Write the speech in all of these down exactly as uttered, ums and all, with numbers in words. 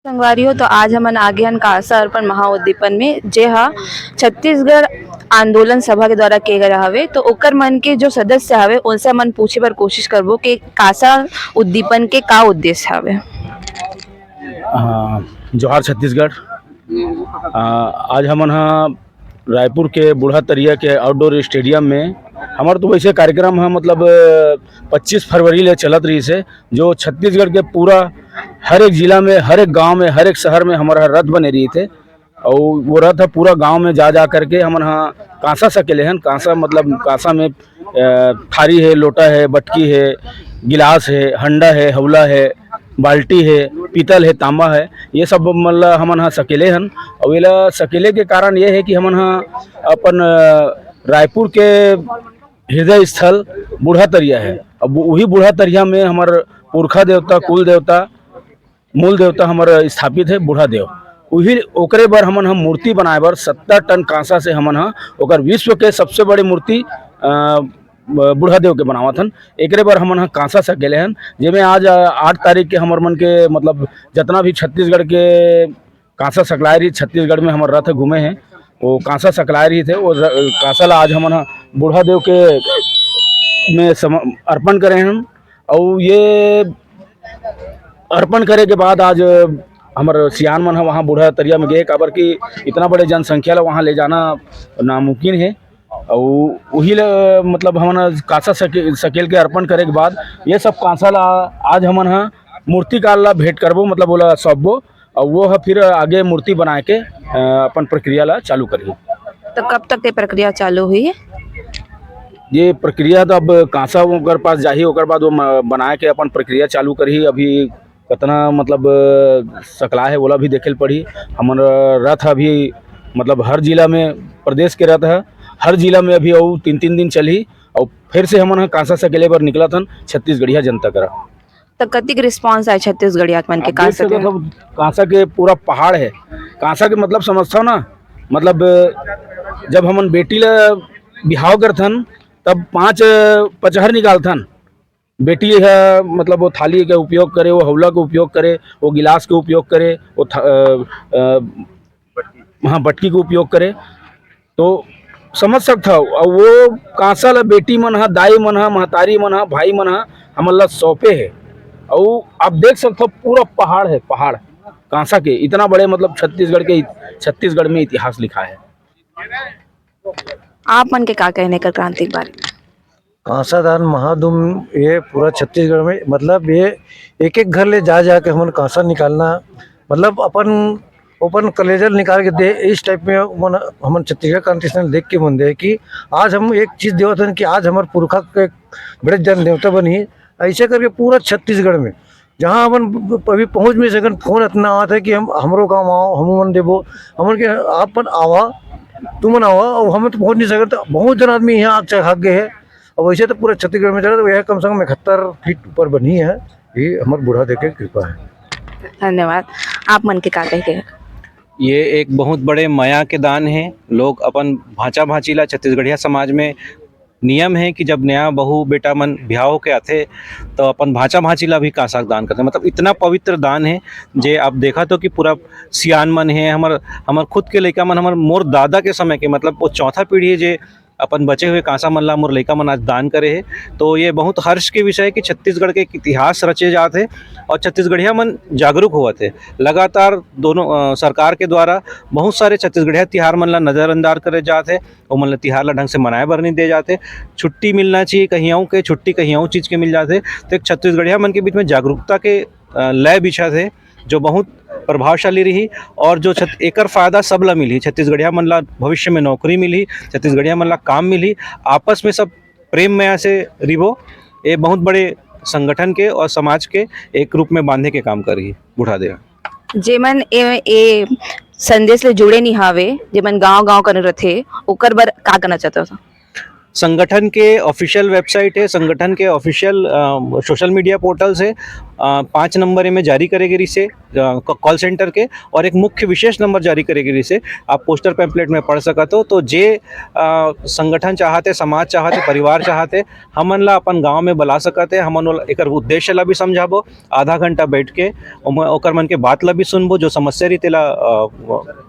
संगवारी हो, तो आज हमन आगे हन कांसा अर्पण महाउद्दीपन में, जे हा छत्तीसगढ़ आंदोलन सभा के द्वारा किए गए हवे। तो ओकर मन के जो सदस्य हवे, उनसे हमन पूछे बर कोशिश करबो कि कांसा उद्दीपन के का उद्देश्य हवे। हाँ, जोहार छत्तीसगढ़। आ, आज हमन हा रायपुर के बूढ़ा तरिया के आउटडोर स्टेडियम में, हमार तो वैसे कार्यक्रम है, मतलब पच्चीस फरवरी ले चलत रहिस हे, जो छत्तीसगढ़ के पूरा हर एक जिला में, हर एक गांव में, हर एक शहर में हमारा रथ बने रहिस हे। और वो रथ ह पूरा गांव में जा जा करके हमन हा कांसा सकेले हन। कांसा मतलब कांसा में अ, थारी है, लोटा है, बटकी है, गिलास है, हंडा है, हौला है, बाल्टी है, पीतल है, तांबा है, ये सब मतलब हमन हा सकेले हन। और एला सकेले के कारण ये है कि हमन हा अपन अ, रायपुर के हृदय स्थल बूढ़ा तरिया है। अब वही बूढ़ा तरिया में हमार पुरखा देवता, कुल देवता, मूल देवता हमर स्थापित है बूढ़ा देव। उही ओकरे बर हमन हम मूर्ति बनाए बर सत्तर टन कांसा से हमन ह ओकर विश्व के सबसे बड़े मूर्ति अ, बूढ़ा देव के बनावत हन। एकरे बर हमन ह कांसा सकेले हन, जेमे आज अ, आठ तारीख के हमर मन के मतलब जितना भी छत्तीसगढ़ के कांसा सकलाए रही, छत्तीसगढ़ में हमर रथ घूमे हैं, वो कांसा सकलाए रही थे, वो र- कांसा ला आज हमन ह बूढ़ा देव के में सम, अर्पण करे हन। और ये अर्पण करे के बाद आज हमर सियान मन ह वहाँ बूढ़ा तरिया में गए, काबर कि इतना बड़े जनसंख्या ला वहाँ ले जाना नामुमकिन है। और वही ले मतलब हमन कांसा सके, सकेल के अर्पण करे के बाद ये सब कांसा ला आज हमन ह मूर्तिकार ला भेंट करबो, मतलब ओला सौंपबो, और वो ह फिर आगे मूर्ति बनाए के अ, अपन प्रक्रिया ला चालू करही। तो कब तक ये प्रक्रिया चालू हुई? ये प्रक्रिया तो अब कांसा ओकर पास जाही, ओकर बाद वो म- बनाए के अपन प्रक्रिया चालू करही। अभी कितना मतलब अ, सकला है, ओला भी देखे ल पड़ही। हमर रथ अभी मतलब हर जिला में, प्रदेश के रथ है, हर जिला में अभी अउ तीन तीन दिन चलही। और फिर से हमन ह कांसा सकेले बर निकलत हन छत्तीसगढ़िया जनता करा। तो कतिक रिस्पॉन्स आए छत्तीसगढ़िया मन के? आप देख सकत हो, कांसा के पूरा पहाड़ है। कांसा के मतलब समझथव ना, मतलब जब हमन बेटी ला बिहाव करथन, तब पांच पचहर निकालथन। बेटी ह मतलब वो थाली के उपयोग करे, वो हौला के उपयोग करे, वो गिलास के उपयोग करे, वो थ, अ, अ, हाँ, बटकी के उपयोग करे। तो समझ सकथव, और वो कांसा ला बेटी मन ह, दाई मन ह, महतारी मन ह, भाई मन ह, हमन ला सौंपे है। और आप देख सकथव, पूरा पहाड़ है, पहाड़ कांसा के। इतना बड़े मतलब छत्तीसगढ़ के, छत्तीसगढ़ में इतिहास लिखा है। आप मन के का कहने कर क्रांति के बारे में? कांसा दान महादुम ये पूरा छत्तीसगढ़ में, मतलब ये एक एक घर ले जा जा के हमन कांसा निकालना, मतलब अपन अपन कलेजल निकाल के दे, इस टाइप में मन हमन छत्तीसगढ़ कॉन्स्टिट्यूशन देख के मन दे कि आज हम एक चीज देवत हन कि आज हमार पुरखा के बड़े जन देवता बनी। ऐसे करके पूरा छत्तीसगढ़ में जहाँ अपन अभी पहुँच नहीं सकन, फोन इतना आवत है कि हम हमरो गाँव आओ, हम मन देबो, हमन के अपन आवा, तुमन आवा, और हम तो पहुँच नहीं सकन। तो बहुत जन आदमी यहाँ आग चढ़ा गए है। और वैसे तो पूरा छत्तीसगढ़ में चला, तो यह कम से कम इकहत्तर फीट ऊपर बनी है। ये हमारे बूढ़ा देव के कृपा है। धन्यवाद। आप मन के का कहे के? ये एक बहुत बड़े मया के दान है। लोग अपन भांचा भांची ला, छत्तीसगढ़िया समाज में नियम है कि जब नया बहू बेटा मन बिहाव होके आथे, तो अपन भांचा भांची ला भी कांसा के दान करथे। मतलब इतना पवित्र दान है, जे आप देखा तो कि पूरा सियान मन है, हमर हमर खुद के लइका मन, हमर मोर दादा के समय के, मतलब वो चौथा पीढ़ी है जे अपन बचे हुए कांसा मन ला मोर लइका मन आज दान करे है। तो ये बहुत हर्ष के विषय है कि छत्तीसगढ़ के एक इतिहास रचे जात है और छत्तीसगढ़िया मन जागरूक होवत है। लगातार दोनों अ, सरकार के द्वारा बहुत सारे छत्तीसगढ़िया तिहार मन ला नजरअंदाज करे जात है, ओमन ला तिहार ला ढंग से मनाए बर नहीं दे जात है। छुट्टी मिलना चाहिए कहियाऊँ के, छुट्टी कहियाऊँ चीज के मिल जात है। तो एक छत्तीसगढ़िया मन के बीच में जागरूकता के अ, लय बिछत है, जो बहुत प्रभावशाली रही और जो छत, एकर फायदा सब ला मिलही। छत्तीसगढ़िया मन ला भविष्य में नौकरी मिलही, छत्तीसगढ़िया मन ला काम मिलही, आपस में सब प्रेम मया से रिबो। ये बहुत बड़े संगठन के और समाज के एक रूप में बांधे के काम करही बूढ़ा देव। जेमन ए, ए संदेश ले जुड़े नहीं हावे, जेमन गांव गांव करन रथे, ओकर बर का करना चाहते हो? संगठन के ऑफिशियल वेबसाइट है, संगठन के ऑफिशियल सोशल मीडिया पोर्टल्स है। अ, पाँच नंबर एमे जारी करे गे रिसे कॉल सेंटर के, और एक मुख्य विशेष नंबर जारी करे गे रिसे, आप पोस्टर पैम्पलेट में पढ़ सकत हो। तो जे अ, संगठन चाहत हे, समाज चाहत हे, परिवार चाहत हे, हमन ला अपन गांव में बला सकत हे। हमन ओला, एकर उद्देश्य ला भी समझाबो, आधा घंटा बैठ के ओम-, ओकर मन के बात ला भी सुनबो, जो समस्या रही तेला अ,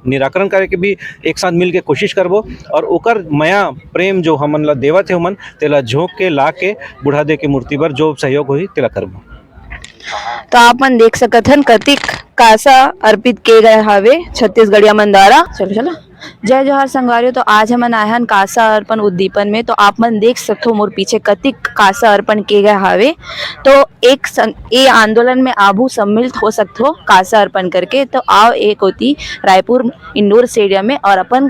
निराकरण करे के भी एक साथ मिल के कोशिश करबो, और ओकर मया प्रेम जो हमन ला देवत हे ओमन, तेला झोंक के ला के बुढ़ा दे के मूर्ति बर जो सहयोग होही तेला करबो। तो आप मन देख सकत हन कतिक कांसा अर्पित किए गए हावे छत्तीसगढ़िया मन द्वारा। चलो चलो। जय जोहार संगवारी हो, तो आज हमन आए हन कांसा अर्पण उद्दीपन में। तो आप मन देख सकथो मोर पीछे कतिक कांसा अर्पण किए गए हावे। तो एक सं-, ये आंदोलन में आबू सम्मिलित हो सकथो कांसा अर्पण करके। तो आओ एक होती रायपुर इंडोर स्टेडियम में और अपन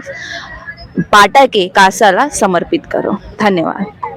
पाटा के कांसा ला समर्पित करो। धन्यवाद।